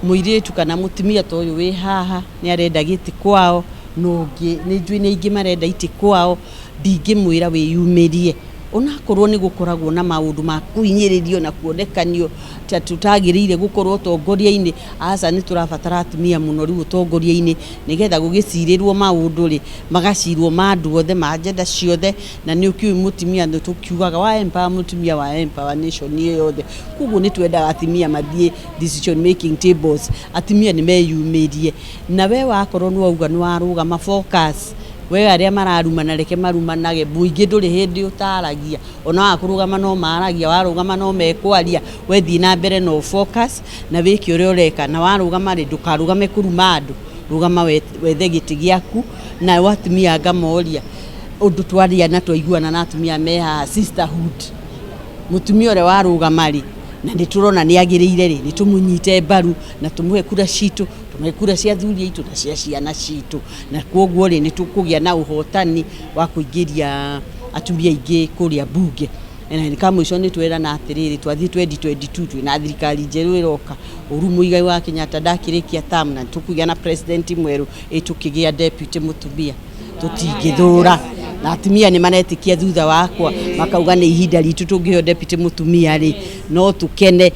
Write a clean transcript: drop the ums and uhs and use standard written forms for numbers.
Mũirĩtu kana mũtumia ta ũyũ wĩ haha nĩ arenda gĩtĩ kwao, na ũngĩ nĩ njũĩ nĩ aingĩ marenda itĩ kwao. Ndingĩmwĩra wĩyumĩrie, onakorwo nĩ gũkoragwo na maũndũ ma kũhinyĩrĩrio na kuonekanio ta tũtagĩrĩire gũkorwo ũtongoria-inĩ. Aca, nĩ tũrabatara atumia mũno rĩu ũtongoria-inĩ, nĩgetha gũgĩcirĩrwo maũndũ rĩ, magacirwo ma andũ othe, ma njenda ciothe. Na nĩ ũkĩũĩ mũtumia, nĩ tũkiugaga wa empower mũtumia, wa empower nation ĩyo yothe. Koguo nĩ twendaga atumia mathiĩ decision making tables. Atumia nĩ meyumĩrie, na we wakorwo nĩ wauga nĩ warũgama, focus. We arĩa mararumana, reke marumanage. Mũingĩ ndũrĩ hĩndĩ ũtaragia. Ona waga kũrũgama no maragia, warũgama no mekwaria. We thiĩ na mbere na focus na wĩke ũrĩa ũreka. Na warũgama rĩ, ndũkarũgame kũruma andũ, rũgama wethe gĩtĩ gĩaku. Na atumia ngamoria ũndũ twaria na twaiguana na atumia me haha, sisterhood. Mũtumia ũrĩa warũgama rĩ, na nĩ tũrona nĩ agĩrĩire rĩ, nĩ tũmũnyite mbaru na tũmũhe kura citũ, tũmũhe kura cia athuri aitũ na cia ciana citũ. Na koguo rĩ, nĩ tũkũgĩa na ũhotani wa kũingĩria atumia aingĩ kũrĩa mbunge. Na nĩ kamũico, nĩ twerana atĩrĩrĩ, twathiĩ 2022 twĩna thirikari njerũ ĩroka. Uhuru Muigai wa Kenyatta ndakĩrĩkia term, na tũkũgĩa na president mwerũ. Ĩ tũkĩgĩa deputy mũtumia, tũtingĩthũra. Na atumia nĩ maretĩkia thutha wakwa, makauga nĩ ihinda ritũ. Tũngĩheo deputy mũtumia rĩ, no tũkene.